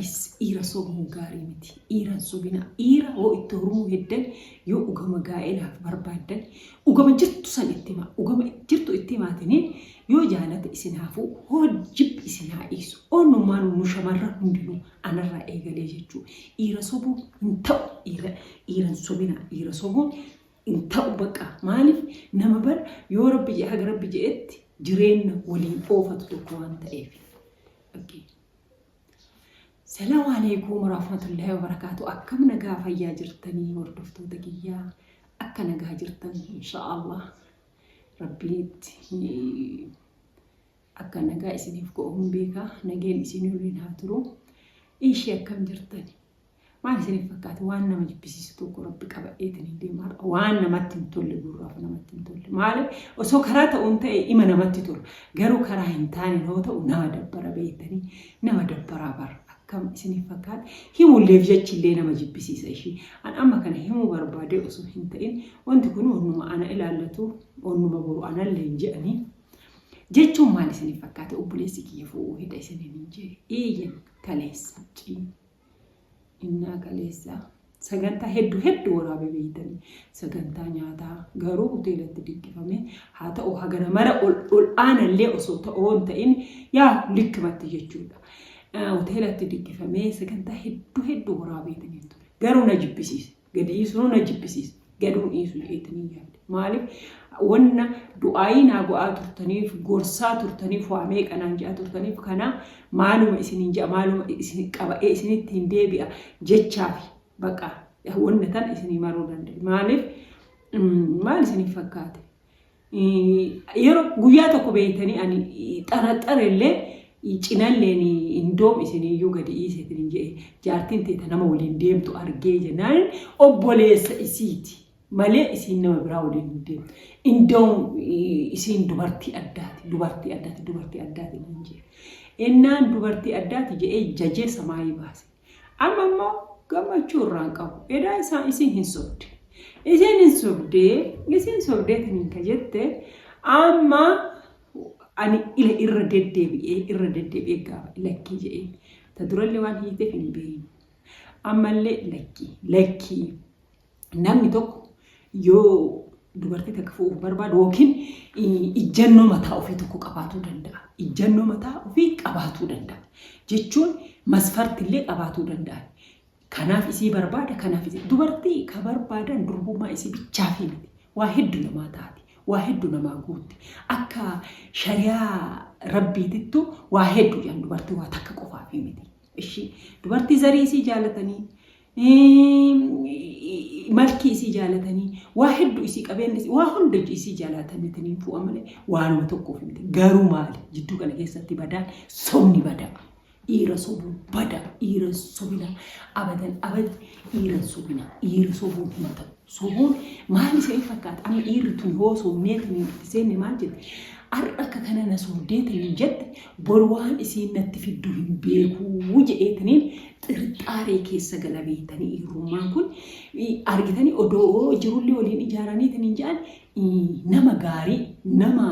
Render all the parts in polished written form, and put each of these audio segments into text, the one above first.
Guys, dhiira sobuun gaarii miti. Dhiira hin sobinaa. Dhiira hoo itti horumuu heddan yoo ugama gaa'elaaf barbaaddan ugama jirtu san itti himaa. Ugama jirtu itti himaatiniin yoo jaalate isin haa fuudhu hoo jibbi isin haa dhiisu. Onnummaan nu shamarran hundinuu anarraa eegalee jechuu. Dhiira sobuun hin ta'u. Dhiira dhiira hin sobinaa. Dhiira sobuun hin ta'u baqa. Maaliif nama bar yoo rabbi jedhe haga rabbi jedhetti jireenya waliin oofatu tokko waan ta'eef. Okay. Salaamu alaikum warahmatullahi wabarakaatu. Akkam nagaa fayyaa jirtanii hordoftoota kiyyaa akka nagaa jirtan inshaallah rabbiitti akka nagaa isiniif godhu hin beeka nageen isin waliin haa turu. Ishee akkam jirtani? Maal isiniif fakkaata? Waan nama jibbisiisu tokko rabbi qabadheetiin hin deema har'a. Waan namatti hin tolle gurraaf namatti hin tolle. Maaliif osoo karaa ta'uun ta'e ima namatti tola. Garuu karaa hin taane yoo ta'u nama dabbara beektanii nama dabbaraa bara. Akkam isiniif fakkaata? Himulleef jechillee nama jibbisiisa ishii. An amma kana himuu barbaadee osoo hin ta'in wanti kun onnuma ana ilaallatu onnuma boru anallee hin je'anii. Jechuun maal isiniif fakkaata? Obboleessi kiyya fuudhuu hidha isiniin hin jee. Eeyyan kaleessa. Cii. Innaa kaleessa sagantaa hedduu hedduu waraabee beeytanii sagantaa nyaataa garuu hoteelatti diggifame haa ta'u hagana mara ol ol aanallee osoo ta'oo hin ta'in yaa likkimatti jechuudha. Hoteelatti diggifamee sagantaa hedduu hedduu waraabeetaniin ture. Garuu na jibbisiise. Gadi dhiisuun na jibbisiisa. Gaduun dhiisu jedheetanii yaade. Maaliif wanna du'aayii naa go'aa turtaniif gorsaa turtaniif waa meeqa naan jedhaa turtaniif kana maaluma isiniin jedha maaluma isin qaba'ee isinitti hin deebi'a jechaafi baqa wanna tan isinii maruu danda'e. Maaliif maal isiniif fakkaate? Yeroo guyyaa tokko beektanii ani xaraxare illee cinalleen indoom isiniyyuu gadi dhiiseetiin hin jedhe jaartiin teeta nama waliin deemtu argee jennaan obboleessa isiiti malee isiin nama biraa waliin hin deemtu. Indoom isiin dubartii addaati dubartii addaati dubartii addaati naan jedhe. Innaan dubartii addaati jedhee jajee samaayii baase. Amma immoo gammachuu irraa hin qabu. Edaa isaan isin hin sobde. Isin hin sobdee, isin sobdeetiin ka jette amma ani ila irra deddeebi'ee irra deddeebi'ee gaafa lakkii jedheen. Ta durallee waan hiiteef hin beeknu. Ammallee lakkii lakkii namni tokko yoo dubartii takka fuudhuuf barbaadu yookiin ijjannoo mataa ofii tokko qabaatuu danda'a. Ijjannoo mataa ofii qabaatuu danda'a. Jechuun masfartillee qabaatuu danda'a. Kanaaf isii barbaada, kanaaf isii. Dubartii ka barbaadan durbummaa isii bichaafii miti. Waa heddu namaa taati. Waa heddu namaa guutti. Akka shari'aa rabbiitittu waa heddu jedhan dubartii waa takka qofaafii miti. Ishii dubartii zarii isii jaalatanii malkii isii jaalatanii waa hedduu isii qabeenya isii waa hunda isii jaalatanii fu'a malee waanuma tokkoof miti. Garuu maali jidduu kana keessatti badaan sobni badaa. Dhiira sobuun bada dhiira sobina abadan abad dhiira sobina dhiira sobuun hin ta'u. Sobuun maal isin fakkaata amma dhiirri tun hoo sobnee tun itti seenne maal jette har'a akka kana na sobdeetiniin jette boru waan isiin natti fiddu hin beekuu jedheetiniin xirxaaree keessa gala beektanii dhiirummaan kun argitanii odoo jirullee waliin ijaaraniitiniin jedhan nama gaarii nama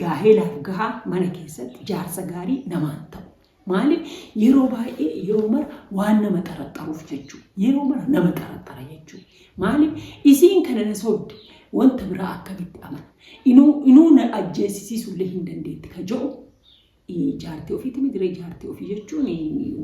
gaa'elaaf gahaa mana keessatti jaarsa gaarii namaan ta'u. Maaliif yeroo baay'ee yeroo mara waan nama xaraxaruuf jechuudha. Yeroo mara nama xaraxara jechuudha. Maaliif isiin kana na sobde wanta biraa akkamitti amana? Inuu inuu na ajjeesisiisullee hin dandeetti ka jedhu jaartii ofiiti miti ree jaartii ofii jechuun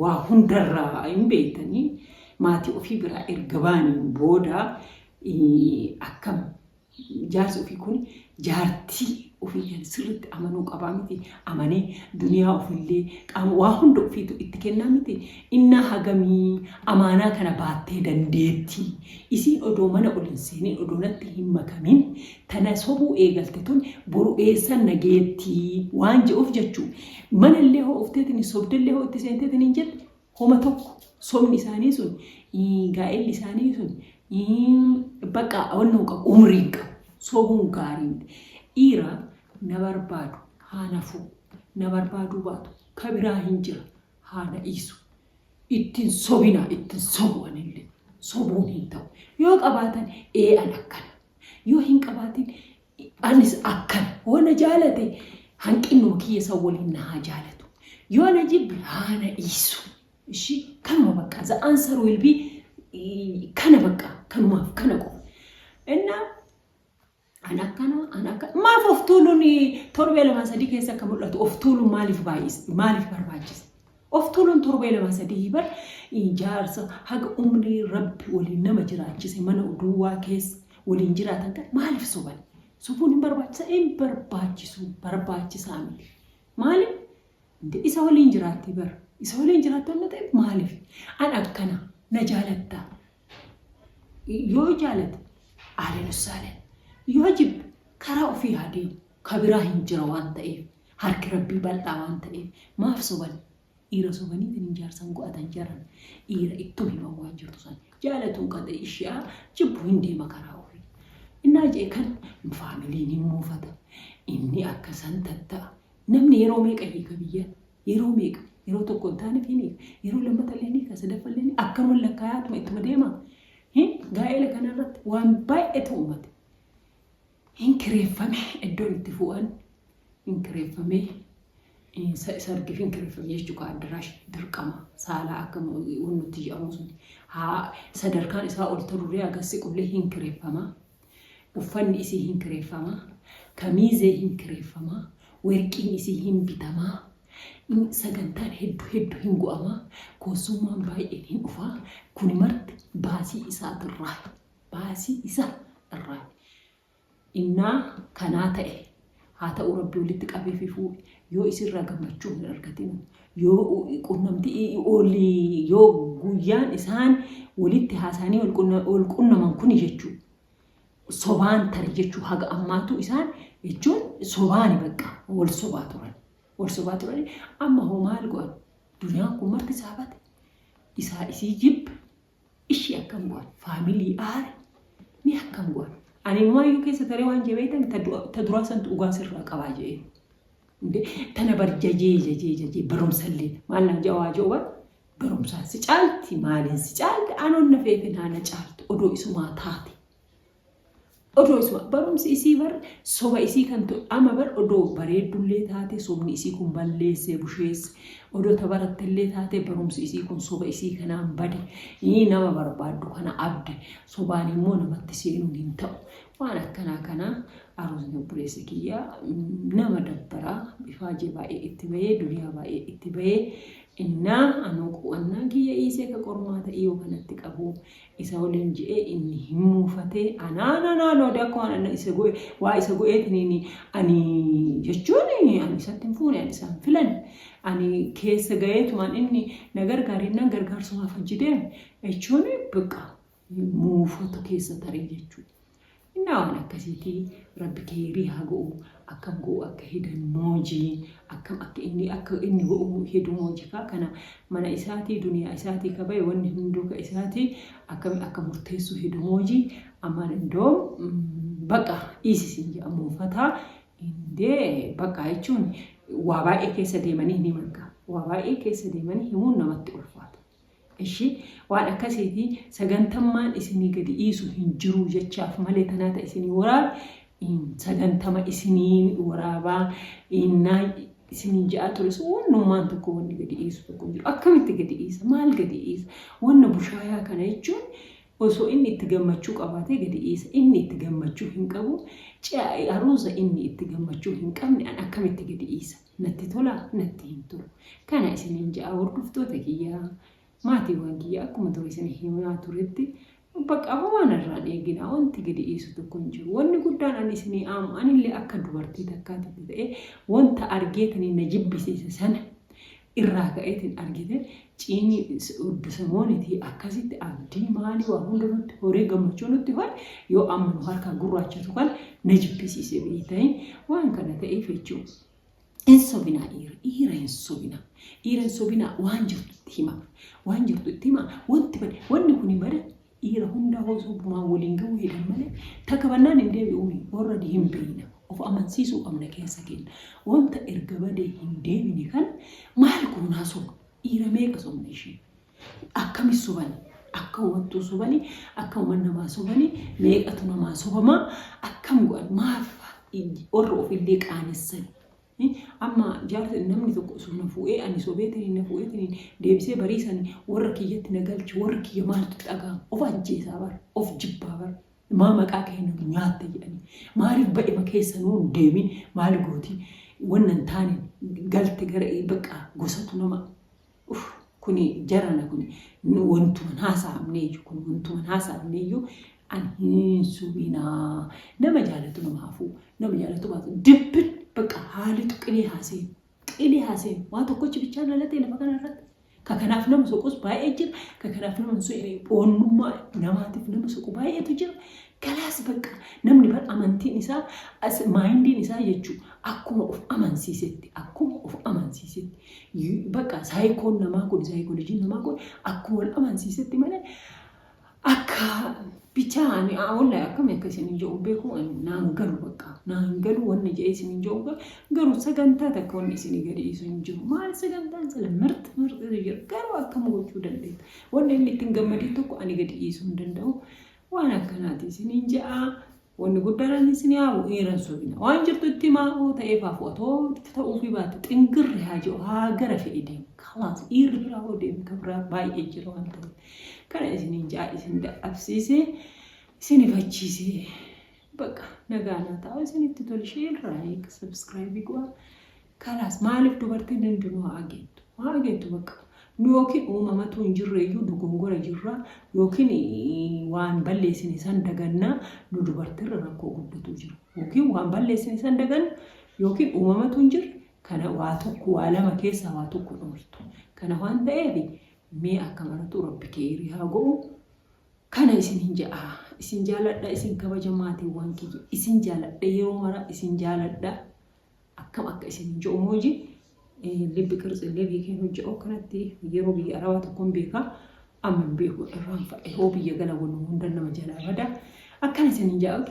waa hundarraa hin beektanii maatii ofii biraa erga baaniin booda akkam Jaarsi ofii kun jaartii ofii kan sirriitti amanuu qabaa miti. Amanee duniyaa ofiillee qaama waa hunda ofiitu itti kennaa miti. Innaa hagamii amaanaa kana baattee dandeetti. Isiin odoo mana ol hin seenin odoo natti hin makamin tana sobuu eegalte tun boru eessan na geetti waan je'uuf jechuu. Manallee hoo ufteetiin sobdellee hoo itti seenteetiin hin jette Homa tokko sobni isaanii sun gaa'elli isaanii sun bakka wannoo qabu umrii hin qabu. Sobuun gaarii miti. Dhiira na barbaadu haa na fuudhu. Na barbaaduu baatu ka biraa hin jira haa na dhiisu. Ittiin sobinaa ittiin sobu anillee sobuun hin ta'u. Yoo qabaatan ee an akkana. Yoo hin qabaatin Anis akkana hoo na jaalate hanqinnuma kiyya san waliin na haa jaalatu. Yoo na jibbe haa na dhiisu. Ishii kanuma bakka the answer will be kana bakka kanumaaf kana qofa. Innaa an akkana an akka maaf of tuuluun torbee lama sadii keessa akka mul'atu of tuuluun maaliif baay'ise maaliif barbaachise? Of tuuluun torbee lama sadii bar jaarsa haga umrii rabbi waliin nama jiraachise mana duwwaa keessa waliin jiraatan kan maaliif soban? Sobuun hin barbaachisa hin barbaachisu barbaachisaa miti. Maaliif? Isa waliin jiraatti bar isa waliin jiraatti waan ta'eef maaliif? An akkana na jaalattaa? Yoo jaalate aaleen ussaaleen yoo jibbe karaa ofii haa deemu ka biraa hin jira waan ta'eef harki rabbii bal'aa waan ta'eef maaf soban dhiira sobaniitiin hin jaarsan go'atan jaran dhiira ittum himan waan jirtu san jaalatuun qaxa ishiyaa jibbu hin deema karaa ofii innaa jee kan faamiliin hin muufata inni akka san tatta'a namni yeroo meeqa hiika biyya Yeroo meeqa? Yeroo tokko hin taaneef hin hiika. Yeroo lammata illee ni hiika, sadaffaa illee ni akkanuma lakkaayaatuma ittuma deema. Gaa'ela kanarratti waan baay'eetu uumate. Hin kireeffame iddoon itti fu'an hin kireeffame sargiif hin kireeffame jechuudha addaraasha dirqama saalaa akka wannutti jedhamu sun haa sadarkaan isaa ol tarurree hagas siqullee hin kireeffama. Uffanni isii hin kireeffama, kamiizee hin kireeffama, werqiin isii hin bitama, sagantaan heddu heddu hin go'ama, koossummaan baay'een hin dhufa. Kuni marti baasii isaatirraa. Baasii isa irraa. Innaa kanaa ta'e haa ta'u rabbi walitti qabee fi fuudhe yoo isirraa gammachuu hin argatinu yoo qunnamtii olii yoo guyyaan isaan walitti haasa'anii wal qunnaman kuni jechuu sobaan tare jechuu haga ammaatu isaan jechuun sobaani bakka wal sobaa turan wal sobaa turan amma hoo maal godhan duniyaan kun marti saabate isaa isii jibbe ishii akkam godhan faamilii aare ni akkam godhan ani maayyuu keessa taree waan jee beektan ta duraa santu dhugaa sirraa qabaa jee tana bar jajee jajee jajee barumsallee maal naan jedha waa jedhu bar barumsaan si caalti maaliin si caalti anoon na feete naana caalti odoo isumaa taate odoo isuma barumsi isii bar soba isii kan ta'u ama bar odoo bareeddullee taate sobni isii kun balleessee busheesse odoo ta barattellee taate barumsi isii kun soba isii kanaan bade nama barbaaddu kana abde sobaan immoo namatti seenuun hin ta'u waan akkanaa kana aruusni obboleessa kiyyaa nama dabbaraa ifaajee baay'ee itti bahee duniyaa baay'ee itti bahee innaa anuu qo'annaa kiyya dhiisee ka qormaata dhiyoo kanatti qabu isa waliin je'ee inni hin muufatee anaan anaan oode akka waan ana isa go'e waa isa go'eetiniin ani jechuun ani isatti hin fuune ani isaan filan ani keessa gaheetumaan inni na gargaarinnaan gargaarsumaaf hojii deeme jechuun bakka muufatu keessa taree jechuudha. Innaa waan akkasiitii rabbi keerii haa go'u akkam go'u akka hidan moojii akkam akka inni akka inni go'u hedu moojii kaa kana mana isaatii duniyaa isaatii ka bahe wanni hunduu ka isaatii akkami akka murteessu hedu moojii ammaan indoom baqa dhiisisiin jedha muufataa indee baqa jechuun waa baay'ee keessa deemanii hin himan kaa waa baay'ee keessa deemanii himuun namatti ulfaata. Ishi waan akkasiiti sagantammaan isinii gadi dhiisu hin jiru jechaaf malee tanaa ta isinii waraab sagantama isinii waraabaa innaa isinii ja'aa ture sun wannummaan tokko wanni gadi dhiisu tokko hin jiru. Akkamitti gadi dhiisa? Maal gadi dhiisa? Wanna bushaayaa kana jechuun osoo inni itti gammachuu qabaatee gadi dhiisa. Inni itti gammachuu hin qabu. Aruuza inni itti gammachuu hin qabne an akkamitti gadi dhiisa? Natti tolaa? Natti hin tolu. Kana isiniin ja'a hordoftoota kiyyaa maatiiwwan kiyya akkuma ture isin himaa turetti bakka homaan irraan eeginaa wanti gadi dhiisu tokko hin jiru. Wanni guddaan ani isinii aamu anillee akka dubartii takkaatitti ta'e wanta argeetanii na jibbisiise sana irraa ka'eetiin argite ciinii uddusamoonitii akkasitti abdii maalii waa hunda nutti horee gammachuu nutti hore yoo amma nu harkaa gurraachatu kan na jibbisiise beektanii waan kana ta'eef jechuudha. Hin sobinaa dhiira dhiira hin sobinaa dhiira hin sobinaa waan jirtu itti himaa waan jirtu itti himaa wanti bade wanni kun bada dhiira hunda hoo sobumaan waliin ga'uu hedan malee takka bannaan hin deebi'uumi already hin beekna of amansiisuu qabna keessa keenya wanta erga badee hin deebine kana maal goonaa sobna dhiira meeqa sobna ishee akkami sobani akka uummattuu sobani akka uuman namaa sobani meeqatu namaa sobamaa akkam godhan maaf warra ofillee qaanessan. Amma jaarsi namni tokko osoo na fuudhee ani sobeetiin na fuudheetiin deebisee barii san warra kiyyatti na galche, warri kiyya maaltu itti dhaga'ama? Of ajjeesaa bara, of jibbaa bara. Maa maqaa keenya nu nyaatte jedhanii. Maaliif ba'ima keessa nuu hin deemin, maal gooti wanna hin taane galte gara bakka gosatu nama. Uff kuni jarana kuni wantuma hin haasa'amne iyyuu, kun wantuma hin haasa'amne iyyuu. Ani hin sobinaa, nama jaalatu nama hafuu, nama jaalatu baatu dibbin bakka haalitu qilee haaseenu, qilee haaseenu. Waa tokkochi bichaan dhalatee lafa kana irratti ka kanaaf nama soqus baay'ee jira, ka kanaaf nama hin soqne, onnummaa namaatiif nama soqu baay'eetu jira. Galaas bakka namni bar amantiin isaa as mindiin isaa jechuun akkuma of amansiisetti, akkuma of amansiisetti bakka saayikoon namaa kun, saayikoolojiin namaa kun akkuma wal amansiisetti malee akka bichaa. Ani wallahi akkami akka isin hin jedhu beeku, naan galu, bakka naan galu wanni jedhee isin hin jedhu. Garuu sagantaa takka wanni isinii gadi dhiisu hin jiru. Maal sagantaan sila mirti mirti jira, garuu akkam gochuu dandeetta? Wanni inni ittiin gammadee tokko ani gadi dhiisuu hin danda'u. Waan akkanaati isiniin je'a. Wanni guddaan ani isin yaamu, dhiiran sobina. Waan jirtu itti himaa, hoo ta'eef haa fu'atu, hoo ta'uufii baate xingirri haa jedhu, haa gara fe'e deemu. Kalaas dhiirri biraa hoo deeme kan biraa baay'ee jira waan ta'eef. Kana isiniin je'a, isin dadhabsiisee isin ifachiisee bakka nagaa naa ta'a. Isinitti tole share, like, subscribe godhaa. Kalaas maaliif dubartiin hundinuu haa ageettu? Haa ageettu bakka. Nu yookiin uumamatu hin jirre iyyuu dogongora jirra, yookiin waan balleessine san dagannaa. Nu dubartirra rakkoo guddatu jira. Yookiin waan balleessine san daganna, yookiin uumamatu hin jirre. Kana waa tokko, waa lama keessaa waa tokko dhooltu. Kana waan ta'eef mee akka maratu Rabbi keerii haa godhu. Kana isin ja'a. Isin jaaladha, isin kabaja, maatiiwwan kiyya. Isin jaaladha, yeroo mara isin jaaladha. Akkam akka isin hin jedhu mooji libbi qirtsi illee beekeen hojje'u akkanatti yeroo biyya arabaa tokkoon beekaa, amma hin beeku, irraan fadhe. Hoo biyya gala wanu hunda nama jalaa bada, akkana isin hin jedha.